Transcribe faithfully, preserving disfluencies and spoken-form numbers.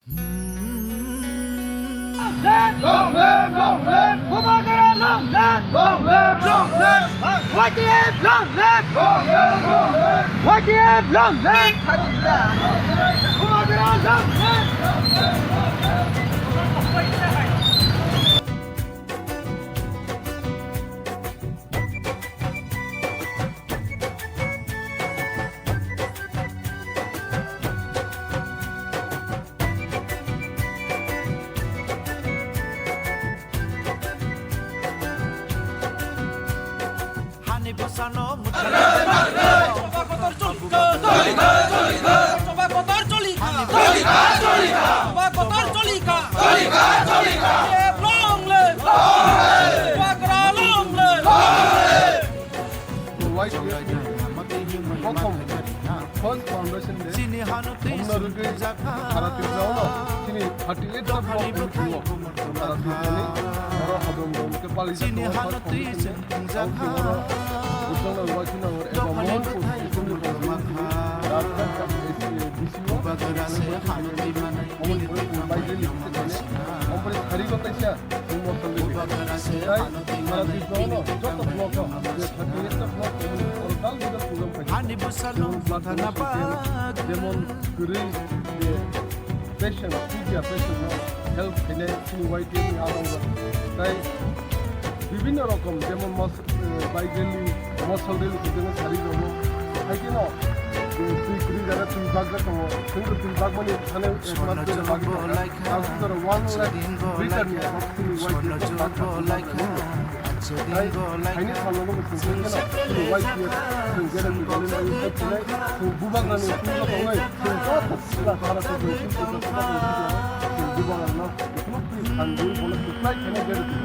Long live, long live, Bubagra long live, long live, long live, Y T F long live, long live, long live, Y T F long live, Bubagra long live. Hani bwsano muthungwi Choba kotor cholikha. Choba kotor cholikha. Choba kotor cholikha. Choba kotor cholikha. Cholikha, cholikha. Long live. Bubagra long live. Y T F ni prothom first foundation day omno rwgwi sara Tripura ono chini thirty eight ta block committee o sara Tripura ni oro hodom dom khe pali jak tongo first foundation day. Ang si oro Bujang Nagar, Waising Nagar eba Mohanpur, Bujang Nagar, Rajghat, D C o, Mohanpur, Baideli, Ompore Sarigo kaisa. Chwng mosol rwdi. Tai sara Tripura no joto block o je thirty eight ta block o oro dal dal program khai. Ani bwsano Jemon blood donation camp, jemon kwrwi je patient, physio patient no help khainai chini Y T F ni adongo. Tai bibhinno rokom jemon mos-, eh, bike rally, mosol rally khe jemon sari rogo. Hai kheno je twi kwrwi jara twi bak ja tongo. Chwng twi bakmani thani ekmatro bagwi tongkha. Ang sijoro one lakh liter ni abo chini Y T F ni bagwi tongkha. Hai, haini salno bo chwng khe kheno chini Y T F chwng gere twi gole nai tei chwng bubagrani chwngno tongnai chwng joto sila sara chwng chwng chwng chwng chwng bubagrano khuluk twi khan dui bono kwplai kheno gere twi